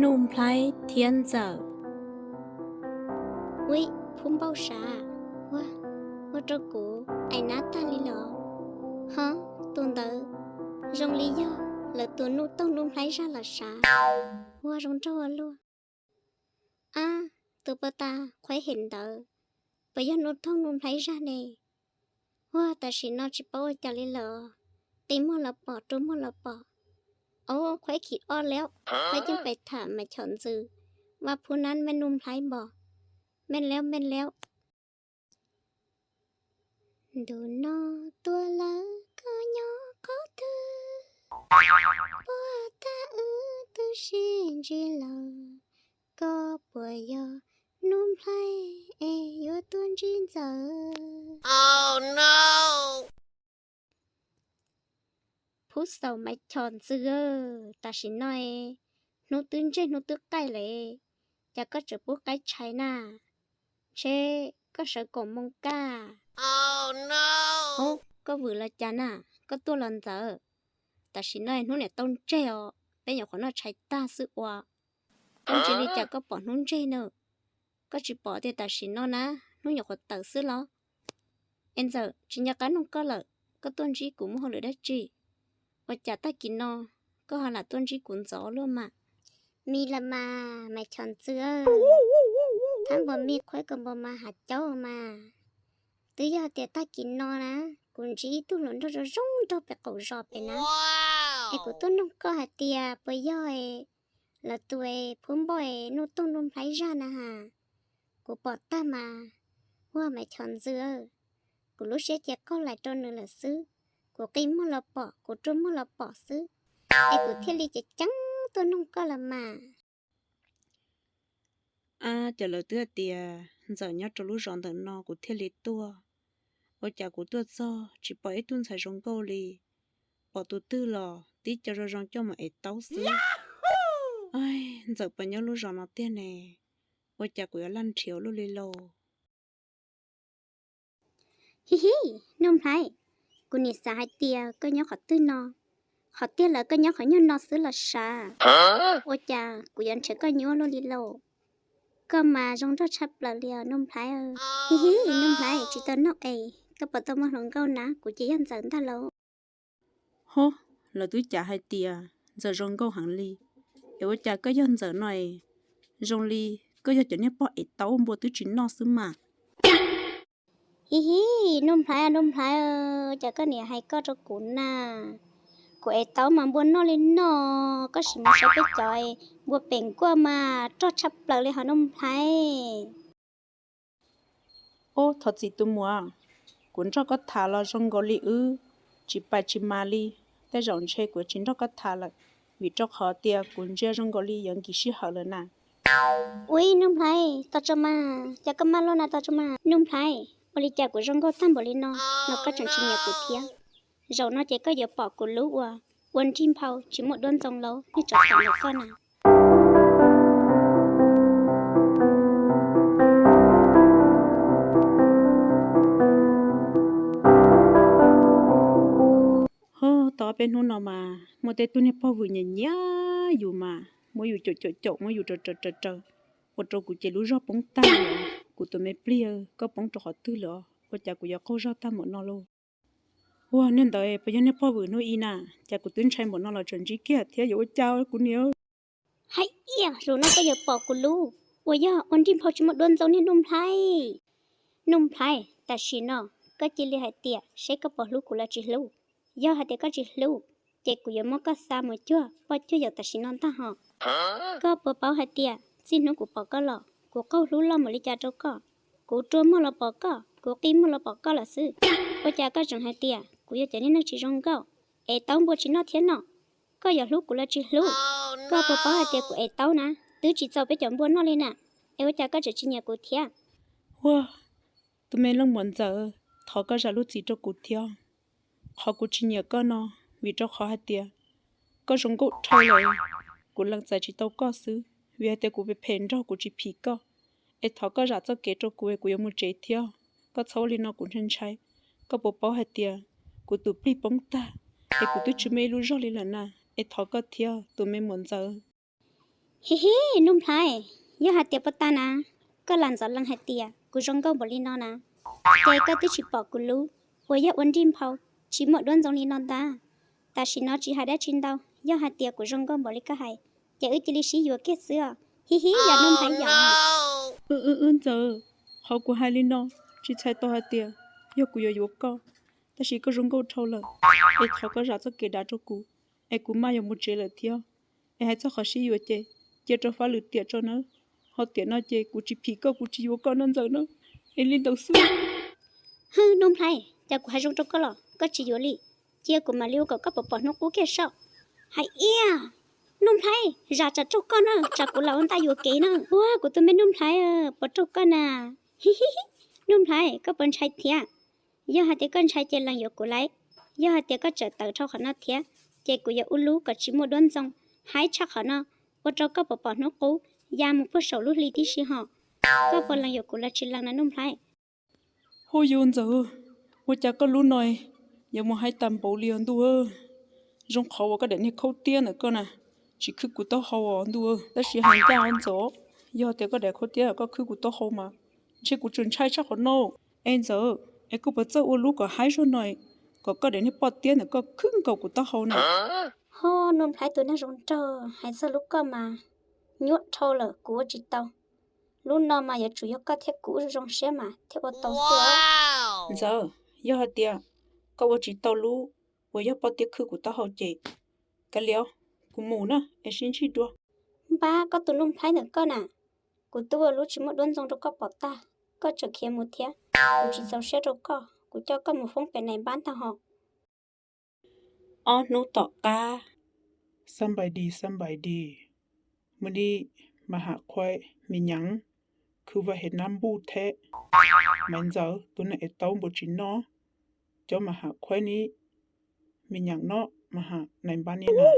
Nuj Nplhaib thiab Ntxawm. Ui, Phub Npauj sav, ua, ua rau kuv aim nab tag li los. Ho, tus ntawd zoo li yog lawv tus Nuj Toog Nuj Nplhaib zaj los sav. Ua zoo nraug ua luaj. Ab, tus puas tas qhuaib hem ntawd, puas yog Nuj Toog Nuj Nplhaib zaj ne? Ua, tam sim no tsis paub ua cas li lawm. Qi muag los pom, rua muag los pom. Au, qhuaib khim ob lawm, qhuaib ceeb pes tham Maiv Chom Ntxwv, Vaj Phub Nab, Meej Nuj Nplhaib npo. Meej lawm, meej lawm. Ntu no tuaj lawm koj nyob qhov twg, puas tas wb twb sib ntsib lawm, koj puas yog Nuj Nplhaib es yuav tuaj ntsib Ntxawm? Phub xaus Maiv Chom Ntxwv, tam sim no hnub twb ntseg hnub twb qaij lawm, cas koj tseem pub qaib tshais na? Ntshe koj sawv koom moo kaj. Au, koj vwm los cas na? Koj tuaj los Ntxawm? Tam sim no hnub niam tau ntseg os, peb nyuam qhuav noj tshais tag xwb ua. Koj ntsia li cas koj pom hnub ntseg na? Koj tsis pom tias tam sim no na, hnub nyuam qhuav tawm xwb los? Es Ntxawm, tsis nco qab nug koj lawm, koj tuaj ntsib kuv muaj hauj lwm dab tsi? Ua cas tag kis no koj ho lam tuaj ntsib kuv ntxov luaj mas? Mis lawm mas Maiv Chom Ntxwv, thab npua mij qhuaib ko npua mas hav caub mas. Twb yog tias tag kis no na, kuv ntsib ib tug hluas nraug zoo zoo nraug pem qaum zos pem na, es kuv tuaj nug koj hais tias puas yog lawv tus Phub Npauj Nuj Toog Nuj Nplhaib zaj na has. Kuv pom tag mas, ua Maiv Chom Ntxwv, kuv lub siab ces qaug lais rau nws lawm xwb. Kuv qi muag los pom, kuv rua muag los pom xwb, es kuv thiaj li ceev ceev tuaj nug koj los mas. Ab, cas lawv twb hais tias Ntxawm nyob rau lub zos ntawm no kuv thiaj li tuaj. Ua cas kuv tuaj txog tsis pom ib tug ntxhais zoo nkauj li, pom tus twg los tib co zoo zoo coj mus ev taub xwb. Ntxawm puas nyob lub zos no tiag ne? Ua cas kuv yuav laj nrhiav luaj li lauj? Hi hi, Nuj Nplhaib, kuv nim xav hais tias koj nyob qhov twg no, qhov tiag lawm koj nyob qhov nyuag no xwb los sav. Ua cas kuv yuav nrhiav koj nyuaj luaj li lauj? Koj mas zoo nraug tshaj plaws li os Nuj Nplhaib. Hi hi, Nuj Nplhaib tsis tau nug es koj puas tau muaj hluas nkauj na, kuv ces yog Ntxawm ntag lauj. Ho, lawv twb cav hais tias Ntxawm zoo nkauj heev li, es ua cas koj yog Ntxawm no es zoo li koj yog cov niag pog ev taub npua twb tsis noj xwb mas. Hi hi, Nuj Nplhaib, Nuj Nplhaib, cas koj niam hais koj rau kuv na? Kuv ev taub mas npua noj li no, koj sim mus saib peb cov npua pem nkuaj mas rog tshaj plaws li hos Nuj Nplhaib. Ub, thov txim tus muam, kuv nrog koj tham los zoo nkaus li wb tsis pais tsis mas li. Tej zaum ntshe kuv tsis nrog koj tham lawm, vim rau qhov tias kuv ntsia zoo nkaus li yuav nkim sij hawm lawm na. Ui, Nuj Nplhaib, tos tso mas, cas koj maj luaj na, tos tso mas. Nuj Nplhaib, ua li cas kuv zoo nkauj tag npaum li no los koj tseem tsis nyiam kuv thiab? Zaum no ces koj yuav pom kuv lub uas ua nrig nphau tsis muaj duab ntxoo laub niag tsov tom ntawm koj na. Ho, tau ob peb hnub no mas muaj tej tug niag pog vwm nyiam nyiam yus mas muab yus caum caum caum, muab yus raws raws raws raws, ua rau kuv ces lub zog poob tag li. Kuv tus me plig, koj poob rau qhov twg lawm? Ua cas kuv yuav qaug zog tag npaum no lauj? Ua niag ntawd puas yog niag pog vwm hnub i na? Cas kuv twb ntshai npaum no los tseem ntsib kiag thiab, yuav ua cas kuv niam? Hais ias, zaum no koj yuav pom kuv lub uas yog ua nrig nphau tsis muaj duab ntxoo niag Nuj Nplhaib. Nuj Nplhaib, tam sim no koj cia li hais tias seb koj puas hlub kuv los tsis hlub. Yog hais tias koj tsis hlub, ces kuv yuav muab koj xa mus cuag poj cuag yawm tam sim no ntag hos. Koj puas paub hais tias txij hnub kuv pom koj los kuv qaug hlub loj npaum li cas rau koj? Kuv rua muag los pom koj, kuv qi muag los pom koj lawm xwb. Ua cas koj tseem hais tias kuv yog cov niag neeg tsis zoo nkauj, ev taub npua tsis noj thiab no? Koj yuav hlub kuv los tsis hlub? Koj puas paub hais tias kuv ev taub na twb tsis txaus peb cov npua noj li na, es ua cas koj tseem tsis nyiam kuv thiab? Ua, tus me leej muam ntxawm, thov koj zam lub txim rau kuv thiab. Qhov kuv tsis nyiam koj no, vim rau qhov hais tias koj zoo nkauj dhau lawm, kuv lees txais tsis tau koj xwb. Vim hais tias kuv phem phem nraug kuv tsis phim koj, es thov koj zam txoj kev rau kuv, kuv yuav mus tsev thiab. Koj txhob ua li no kuv ntshai ntshai. Koj puas paub hais tias kuv tus plig poob tag, es kuv twb tsis muaj ib lub zog li lawm na, es thov koj thiab tus me muam ntxawm. Hi hi, Nuj Nplhaib, yog hais tias puag ta na, koj lam ntxov lees hais tias kuv zoo nkauj npaum li no na, ces koj twb tsis pom kuv lub uas yog ua nrig nphau tsis muaj duab ntxoo li no ntag. Tam sim no tsis hais dab tsi ntau, yog hais tias kuv zoo nkauj npaum li koj hais, ces wb cia li sib yuav kiag xwb os. Hi hi, yog Nuj Nplhaib yog. Wb, wb, wb Ntxawm, qhov kuv hais li no tsis txhais tau hais tias yog kuv yuav yuav koj, tab sis koj zoo nkauj dhau lawm, es thov koj zam txoj kev dav rau kuv, es kuv maj yuav mus tsev lawm thiab. Es hais txog qhov sib yuav ces cia rau fab lwm tiam tso nawb. Ho tiam no ces kuv tsis phim koj, kuv tsis yuav koj no Ntxawm na. Es li ntawd xwb. Hwb, Nuj Nplhaib, cas kuv hais zoo rau koj los koj tsis yuav li? Cia kuv mam li ua kom koj pom pom hnub qub kiag saib. Hais iab, Nuj Nplhaib, zam tsam raug koj na, tsam kuv lam ua ntaj yuam kev na. Ua kuv tus me Nuj Nplhaib, puas raug koj na? Hi hi, Nuj Nplhaib, koj puas ntshai thiab? Yog hais tias koj ntshai ces lees yuav kuv lauj. Yog hais tias koj tseem tawv dhau qhov no thiab, ces kuv yuav ua lub kom tsis muaj duab ntxoo haib tshaj qhov no, ua rau koj pom pom hnub qub ya mus puag saum lub hli tib si ho. Koj puas lees yuav kuv los tsis lees na Nuj Nplhaib? Huj yus Ntxawm, ua cas koj lub no yuav mus haib tag npaum li os ntuj? Zoo qhov uas koj daim niag khaub tiab ntawm koj na tsis khwb kuv taub hau os ntuj. Tab sis hais ncaj os Ntxawm, yog tias koj daim khaub tiab koj khwb kuv taub hau mas ntshe kuv tseem ntshai tshaj qhov no. Es Ntxawm, es koj puas txawj ua lub kom haib zog no, kom koj daim niag poj tiab ntawm koj khwb nkaus kuv taub hau na? Ho, Nuj Nplhaib tus neeg zoo nraug, hais txog lub koj mas nyuaj dhau lawm, kuv ua tsis tau. Lub no mas yuav tsum yog koj thiab kuv wb zoo siab mas thiaj ua tau xwb. Ntxawm, yog hais tias koj ua tsis tau lub uas yog poj tiab khwb kuv taub hau ces kav liam, kuv mus na es sib ntsib dua. Npab, koj tus Nuj Nplhaib ntawm koj na, kuv twb ua lub tsis muaj duab ntxoo rau koj pom tag, koj tseem khiav mus thiab. Kuv tsis txaus siab rau koj, kuv coj koj mus foob pem nais npab ntag ho. Ob hnub tom qab. Xab npais dis, xab npais dis. Mws ni, mas ham khuaib mi nyav, khwv vaj hem nab npuj theb. Maiv Ntxawm, tus neeg es taub npua tsis noj, cov mas ham khuaib ni, mi nyav no, mas ham nais npab ni na.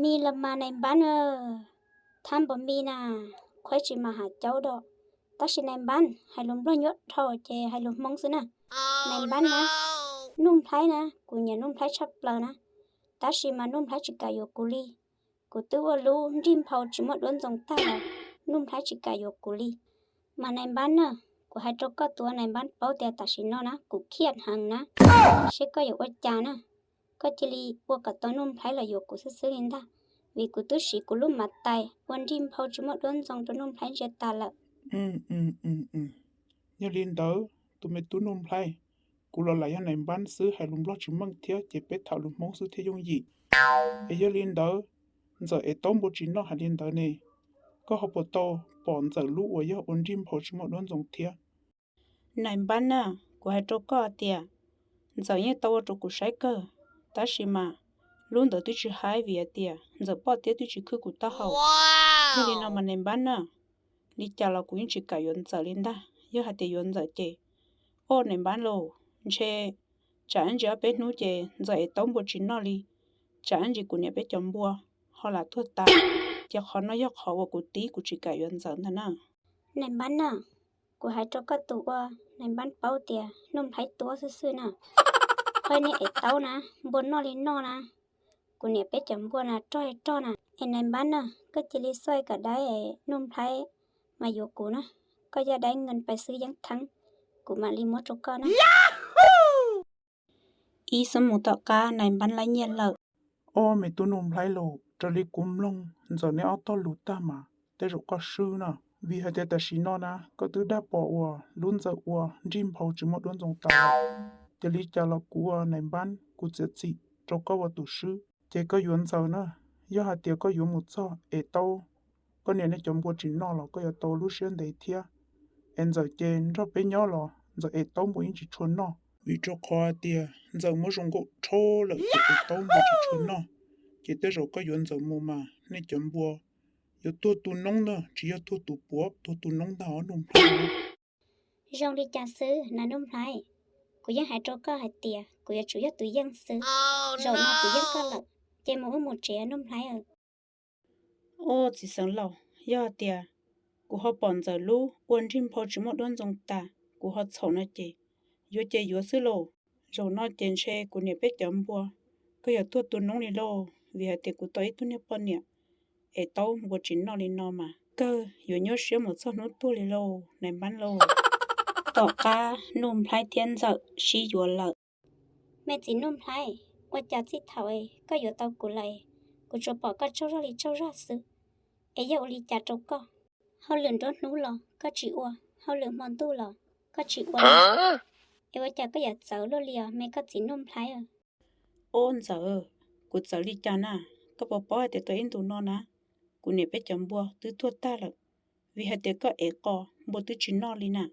Mi los mas nais npab na, thab npua mi na, khuaib tsis mas ham caub dom. Tab sis nais npab hais lus nplog nyuaj dhau ces hais lus Hmoob xwb na. Nais npab na, Nuj Nplhaib na, kuv nyiam Nuj Nplhaib tshaj plaws na, tab sis mas Nuj Nplhaib tsis kam yuav kuv li. Kuv twb ua lub nrig nphau tsis muaj duab ntxoo tag lawm, Nuj Nplhaib tsis kam yuav kuv li. Mas nais npab na, kuv hais rau koj tus ua nais npab paub tias tam sim no na kuv khiaj heev na, seb koj yuav ua cas na. Koj cia li ua kom tau Nuj Nplhaib los yuav kuv xwb xwb li ntag, vim kuv twb siv kuv lub mav tais ua nrig nphau tsis muaj duab ntxoo rau Nuj Nplhaib ntsia tas lawm. Yog li ntawd, tus me tub Nuj Nplhaib, kuv los lam yog nais npab xwb hais lus nplog tsis meej thiab ces peb tham lus Hmoob xwb thiaj yooj yim. Es yog li ntawd, Ntxawm es taub npua tsis noj hais li ntawd ne, koj ho puas tau pom Ntxawm lub uas yog ua nrig nphau tsis muaj duab ntxoo thiab? Nais npab na, kuv hais rau koj tias, Ntxawm yeej tau ua rau kuv saib kawg, tab sis mas lub ntawd twb tsis haib vim hais tias Ntxawm poj tiab twb tsis khwb kuv taub hau. Yog li no mas nais npab na, li cas los kuv yeej tsis kam yuav Ntxawm li ntag. Yog hais tias yuav Ntxawm ces, o nais npab lauj, ntshe tsam ib ntsis ob peb hnub ces Ntxawm es taub npua tsis noj li, tsam ib ntsis kuv niam peb cov npua ho lam tuag tas, ces qhov no yog qhov uas kuv tib kuv tsis kam yuav Ntxawm ntag na. Nais npab na, kuv hais rau koj tus ua nais npab paub tias Nuj Nplhaib tuab xwb xwb na. Qhov niag es taub na, npua noj li noj na, kuv niam peb cov npua na rog li rog na. Es nais npab na, koj cia li xuaij kom dai es Nuj Nplhaib mas yuav kuv na. Koj yog dai nkees pais xwb yeeb theeb, kuv mam li muab rau koj na. Ib xuab moos tom qab nais npab laib nyiaj lawm. Ob me tub Nuj Nplhaib lauj, raws li kuv mloog Ntxawm neb ob tog lus tag mas tej zaum koj swb na, vim hais tias tam sim no na koj twb dag pom uas lub Ntxawm ua nrig nphau tsis muaj duab ntxoo tas lawm. Ces li cas los kuv ua nais npab kuv txiav txim rau koj ua tus swb, ces koj yuav Ntxawm na. Yog hais tias koj yuav mus txog es taub koj niam nej cov npua tsis noj los koj yuav tau lub siab ntev thiab. Es Ntxawm ces nrog peb nyob los Ntxawm es taub npua yeej tsis tshua noj, vim rau qhov hais tias Ntxawm muab zoo nkauj dhau lawm ces es taub npua tsis tshua noj. Ces tej zaum koj yuav Ntxawm mus mas nej cov npua yuav tuag tu noob ntag, tsis yog tuag tu puav, tuag tu noob ntag os Nuj Nplhaib. Zoo li cas xwb na Nuj Nplhaib, kuv yeej hais rau koj hais tias kuv yuav tsum yog tus yeej xwb. Zaum no kuv yeej koj lawm, ces mus wb mus tsev Nuj Nplhaib. Ua txiv xeev laus, yog hais tias kuv ho pom Ntxawm lub ua nrig nphau tsis muaj duab ntxoo tas, kuv ho txhaum no ces yuav ces yuav xwb lauj. Zaum no ces ntshe kuv niam peb cov npua, koj yuav tuag tu noob li lauj, vim hais tias kuv tau ib tug niag poj niam es taub npua tsis noj li no mas kawg yuav nyuaj siab mus txog hnub tuag li lauj, nais npab lauj. Tom qab Nuj Nplhaib thiab Ntxawm sib yuav lawm. Me txiv Nuj Nplhaib, ua cas txij thaum koj yuav tau kuv lawm, kuv tsuas pom koj tsaug zog li tsaug zog xwb, es yog ua li cas rau koj? Hauj lwm nruab hnub los koj tsis ua, hauj lwm hmo ntuj los koj tsis ua, es ua cas koj yuav txawv luaj li os me koj txiv Nuj Nplhaib? Ob Ntxawm, kuv txawv li cas na? Koj puas paub hais tias tau ib ntus no na, kuv niam peb cov npua twb tuag tag lawm, vim hais tias koj ev qos npua twb tsis noj li na.